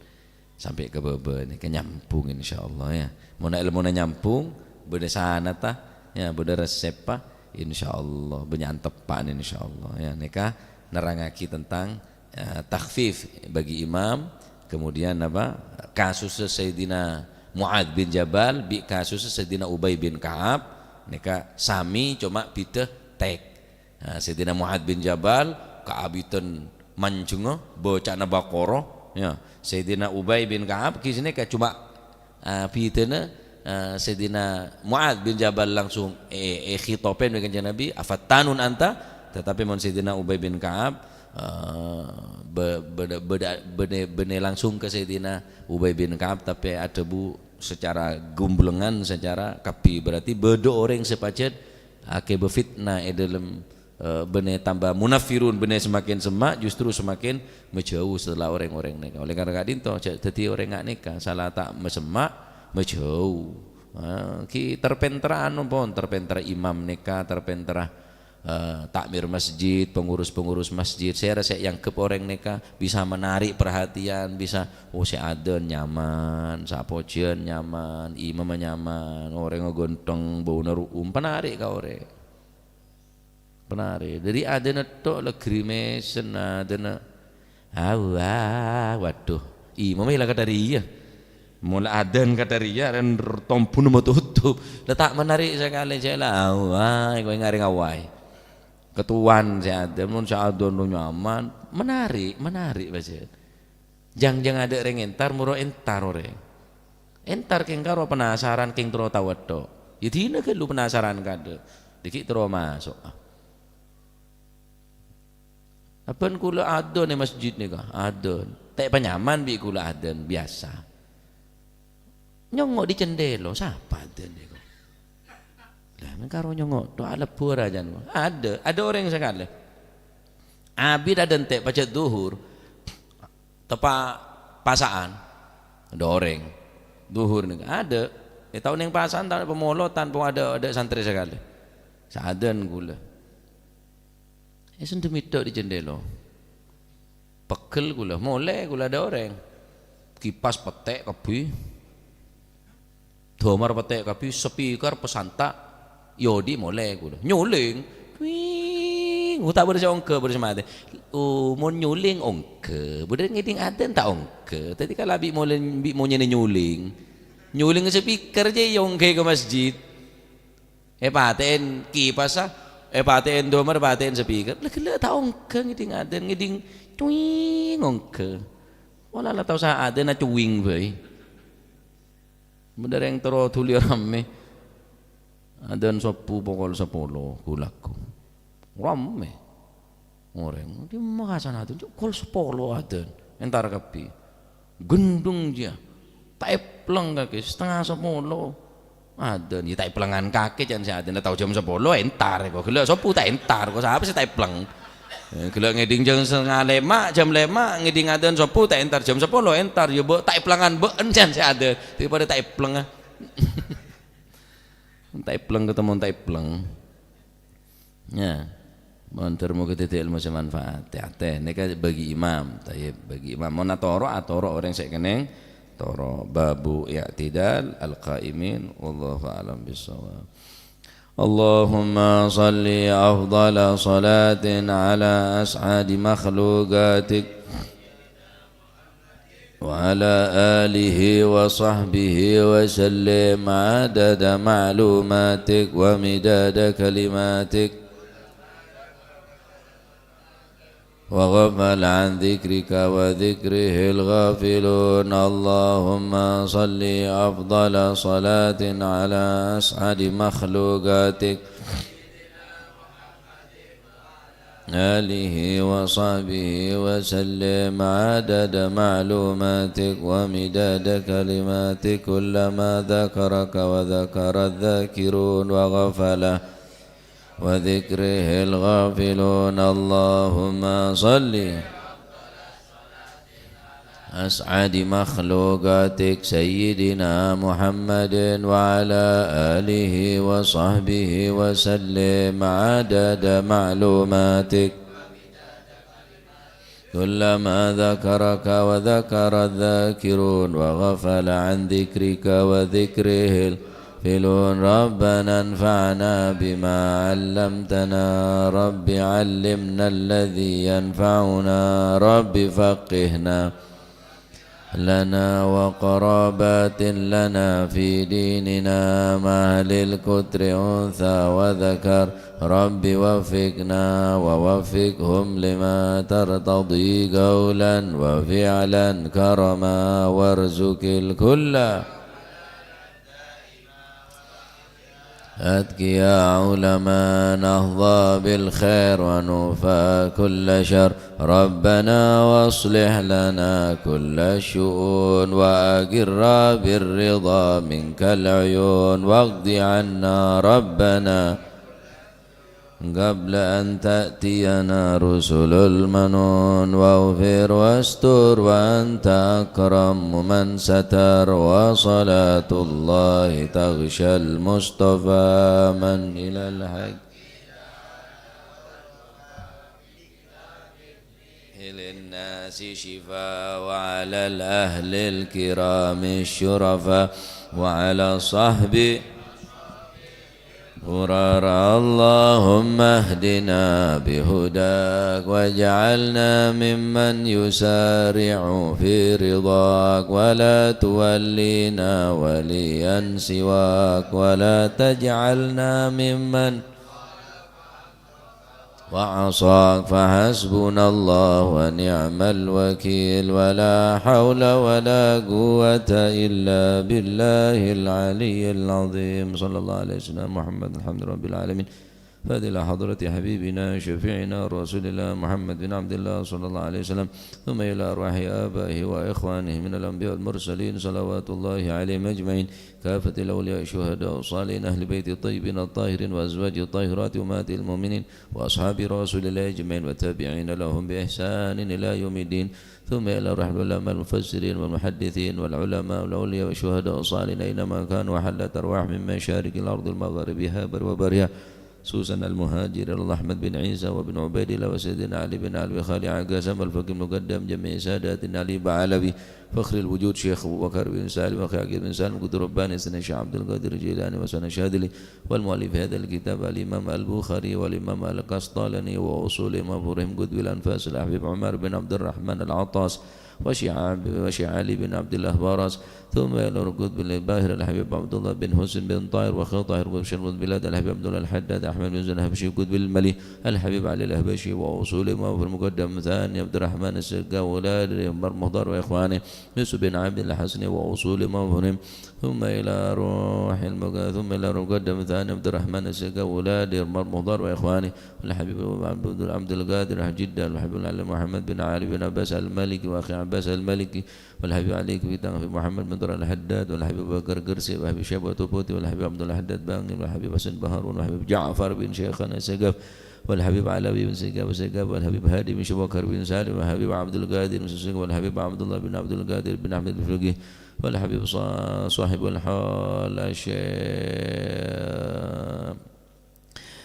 Sampè' ka bâbâ nèka nyambung, insyaallah, ya. Mon èlmona nyambung, bâḍâ sanadda, ya, bâḍâ reseppa, insyaallah, bânnya' anteppa'na, insyaallah, ya. Nèka nerrangaghi tentang, eh, takhfif bagi imam, kemudian apa, kasus Sayyidina Mu'adz bin Jabal bi' kasus Sayyidina Ubay bin Ka'ab, nèka sami, coma bhidhâ teks. Nah, Sayyidina Mu'adz bin Jabal kaabidhân manjhengnga bâcana Baqarah, ya. Sayyidina Ubay bin Ka'ab ghi' sanèka coma, ah, bhidhâna, ah, Sayyidina Mu'adz bin Jabal langsung è-, èkhitobhi bi' Kanjeng Nabi, "Afattanun anta?" Tetapi mon Sayyidina Ubay bin Ka'ab, eh, bâ-, bâḍâ-, bâḍâ-, bânnè, bânnè langsung ka Sayyidina Ubay bin Ka'ab, tapè adhâbu secara gumblengan, secara kabbhi. Berarti bâḍâ orèng sè pajhât aghâbây fitnah è ḍâlem, eh, bânnè tamba munaffirun, bânnè semakin semma', justru semakin majâu setelah orèng-orèng nèka. Oleh karena ka'ḍinto, jhâ' dhâddhi orèng nga' nèka, sala ta' masemma', majâu. Ah, ghi' terpenterra anu pon, terpenterra imam nèka, terpenterra, eh, takmir masjid, pengurus-pengurus masjid, sèra sè èangghep orèng nèka bisa menarik perhatian, bisa, oh, sè adzan nyaman, sè apojhân nyaman, imamma nyaman, orèngnga ghântheng, bâuna ru'um, penarik ka orèng. Penarik. Ḍâri adzanna tok la grimesen adzanna. Awa, waduh. Imamma la kadhâriyâ. Mola adzan kadhâriyâ, rèn tombuna matutup. La ta' menarik sakalè, cè' la. Awa, kowe ngarèng awaè. Ketuan sè adzan, mon sè adzan lo nyaman. Menarik, menarik, pajhât. Jhâng-jhâng aḍâ' rèng entar, moro entar orèng. Entar kèng karo penasaran, kèng terro tao tok. Yâ dhina ghâllu penasaran kaḍâ'. Ḍâggi' terro maso'. Abân kaulâ adzan è masjid nèka, adzan. Ta' panyaman bi' kaulâ adzan, biyasa. Nyongngo' ḍâri cendhèla, sapa adzan nèko? Lah, men karo nyongngo' tok, alebbhu arajân. Aḍâ', aḍâ' orèng sakalè. Abit aḍântè' pajhât dhuhur, teppa' pasa'an. Aḍâ' orèng. Dhuhur nèka aḍâ'. È tao neng pasa'an, tao pamolotan, pon aḍâ', aḍâ' santrè sakalè. Sè adzan kaulâ. Èsendhem tok ḍâri cendhèla. Pegghel kaulâ, molè kaulâ aḍâ' orèng. Kipas pettè' kabbhi. Dhâmar pettè' kabbhi, speaker pesanta', yâ oḍi' molè kaulâ. Nyolèng. Wing, ta' bâḍâ sè ongghâ, bâḍâ sè matè. Oh, mon nyolèng ongghâ. Bâḍâ ngèḍing adzan ta' ongghâ. Dhâddhi kala bi' molè, bi' monyèna nyolèng. Nyolèng speaker jâ' èongghâ ka masjid. Èpatè'èn kipassa, èpatè'èn dhâmar, èpatè'èn speaker. La ghellâ' ta' ongghâ ngèḍing adzan, ngèḍing cuing ongghâ. Wala la tao sè adzanna cuing bhâi. Bâḍâ rèng terro dhuli rammè. Adzan sobbhu pokol sapolo, ghu-lagghu. Rammè. Orèng, "Ḍimma ka sana adzan, Cuk? Pokol sapolo adzan." Entar kabbhi. Ghendhung jiyâ. Ta' è-, pleng kakè, setengah sepolo. Adzan, ya ta' èplengan kakè, can sè adzan. Tao jam sepolo, entar, kok. Ghellâ' sobbhu ta' entar, kok. Sapa sè ta' èpleng? Eh, ghellâ' ngèdhing jam setengah lèma', jam lèma', ngèdhing adzan sobbhu ta' entar, jam sepolo entar. Ya, mbok ta' èplengan, mbok, can sè adzan. Daripada ta' èpleng, ah. Ta' èpleng ketemu ta' èpleng. Ya. Mon ter moga dhâddhi ilmu sè manfaat. Tè-atè, nèka bagi imam. Tayyib, bagi imam. Mon atoro', atoro' orèng sè kennèng toro'. Babu i'tidal al-qaimin. Wallahu a'lam bissawab. اللهم صل أفضل صلاة على أسعد مخلوقاتك وعلى آله وصحبه وسلم عدد معلوماتك ومداد كلماتك وغفل عن ذكرك وذكره الغافلون. اللهم صل أفضل صلاة على أسعد مخلوقاتك آله وصحبه وسلم عدد معلوماتك ومداد كلماتك كلما ذكرك وذكر الذاكرون وغفل وذكره الغافلون. اللهم صل أسعد مخلوقاتك سيدنا محمد وعلى آله وصحبه وسلم عدد معلوماتك كلما ذكرك وذكر الذاكرون وغفل عن ذكرك وذكره الغافلون. ربنا انفعنا بما علمتنا. رب علمنا الذي ينفعنا. رب فقهنا لنا وقرابات لنا في ديننا مع أهل القطر أنثى وذكر. رب وفقنا ووفقهم لما ترتضي قولا وفعلا كرما وارزق الكل أتقياء علماء نحظى بالخير ونوفى كل شر. ربنا وأصلح لنا كل الشؤون وأقر بالرضا منك العيون واقض عنا ربنا قبل أن تأتينا رسل المنون واغفر واستر وأنت أكرم من ستر وصلاة الله تغشى المصطفى من إلى الحق للناس شفاء وعلى الأهل الكرام الشرفاء وعلى الصحب غرر. اللهم اهدنا بهداك واجعلنا ممن يسارع في رضاك ولا تولينا وليا سواك ولا تجعلنا ممن وعصاك فحسبنا الله ونعم الوكيل ولا حول ولا قوة إلا بالله العلي العظيم. صلى الله على سيدنا محمد. الحمد لله رب العالمين. فضل حضرة حبيبنا شفيعنا رسول الله محمد بن عبد الله صلى الله عليه وسلم، ثم إلى أرواح آبائه وإخوانه من الأنبياء والمرسلين صلوات الله عليهم أجمعين، كافة الأولياء الشهداء الصالحين أهل بيت الطيبين الطاهرين وأزواجه الطاهرات أمهات المؤمنين وأصحاب رسول الله أجمعين والتابعين لهم بإحسان إلى يوم الدين، ثم إلى أرواح العلماء المفسرين والمحدثين والعلماء والأولياء والشهداء الصالحين أينما كانوا وحلت أرواح من مشارق الأرض ومغاربها بر وبرها، خصوصا المهاجر إلى الله أحمد بن عيسى وابن عبيد الله وسيدنا علي بن علوي خالع قاسم الفقيه المقدم جميع ساداتنا علي بعلوي فخر الوجود شيخ أبو بكر بن سالم وأخي عقيل بن سالم قطب رباني سيدنا الشيخ عبد القادر الجيلاني وسيدنا الشاذلي والمؤلف هذا الكتاب الإمام البخاري والإمام القسطلاني وأصول مفهوم قطب الأنفاس الحبيب عمر بن عبد الرحمن العطاس وشيعة وشيعة علي بن عبد الله براس ثم إلى القطب الباهر الحبيب عبد الله بن حسين بن طاهر وخطاهر وشرف البلاد الحبيب عبد الله الحداد أحمد بن زين الحبشي قطب الملي الحبيب علي الأحبشي وأصول مفهوم المقدم ثاني عبد الرحمن السقا وأولاد عمر مختار وإخوانه يوسف بن عبد الحسن وأصول مفهوم ثم إلى روح المق-، ثم إلى روح المقدم ثاني عبد الرحمن السقا وأولاد عمر مختار وإخوانه الحبيب عبد، عبد القادر جدة الحبيب العلي محمد بن علي بن عباس المالكي وأخي عباس Abbas Al-Maliki, wal Habib Ali Kuitang, Habib Muhammad bin Turan Al-Haddad, wal Habib Abu Bakar Gersi, wal Habib Syabah Tuputi, wal Habib Abdul Haddad Bangil, wal Habib Hasan Baharun, wal Habib Ja'far bin Syekhana Segaf, wal Habib Alawi bin Segaf Segaf, wal Habib Hadi bin Syabakar bin Salim, wal Habib Abdul Qadir bin Segaf, wal Habib Abdullah bin Abdul Qadir bin Ahmad bin Faqih, wal Habib Sa-, Sahibul Hal Syekh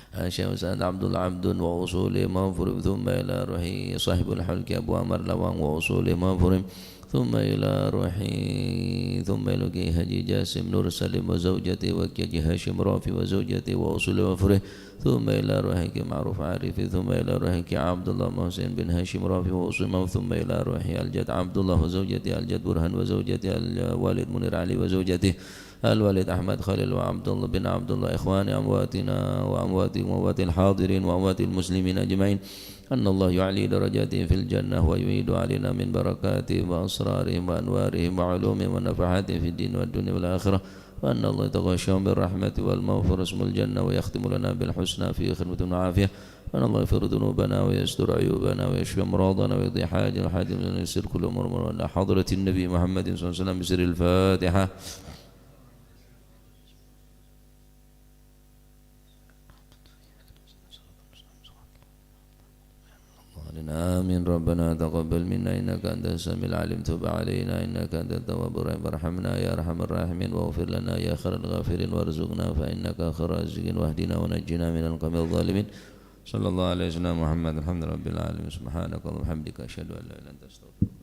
Syekh Ustaz Abdullah Abdun wa usuli maghfurim, thumma ila ruhi sahibul halqi Abu Amar Lawang wa usuli maghfurim, thumma ila ruhi, thumma ila Kiai Haji Jasim Nur Salim wa zawjati wa Kiai Haji Hashim Rafi wa zawjati wa usuli maghfurim, thumma ila ruhi Kiai Ma'ruf Arifi, thumma ila ruhi Kiai Abdullah Muhsin bin Hashim Rafi wa usuli maghfurim, thumma ila ruhi Al-Jad Abdullah wa zawjati Al-Jad Burhan wa zawjati Al-Walid Munir Ali wa zawjati الوالد أحمد خليل وعبد الله بن عبد الله، إخوان أمواتنا وأمواتكم وأموات الحاضرين وأموات المسلمين أجمعين، أن الله يعلي درجاتهم في الجنة ويعيد علينا من بركاتهم وأسرارهم وأنوارهم وعلومهم ونفحاتهم في الدين والدنيا والآخرة، وأن الله يتغشاهم بالرحمة والمغفرة واسم الجنة ويختم لنا بالحسنى في خدمة وعافية، وأن الله يغفر ذنوبنا ويستر عيوبنا ويشفي أمراضنا ويقضي حاجة وحاجة ويسر كل أمور وإلى حضرة النبي محمد صلى الله عليه وسلم بسر الفاتحة. آمين. ربنا تقبل منا إنك أنت السميع العليم، تب علينا إنك أنت التواب الرحيم، وارحمنا يا أرحم الراحمين، واغفر لنا يا خير الغافرين، وارزقنا فإنك خير الرازقين، واهدنا ونجنا من القوم الظالمين. صلى الله على سيدنا محمد. الحمد لله رب العالمين. سبحانك اللهم وبحمدك، أشهد أن لا إله إلا أنت، أستغفرك.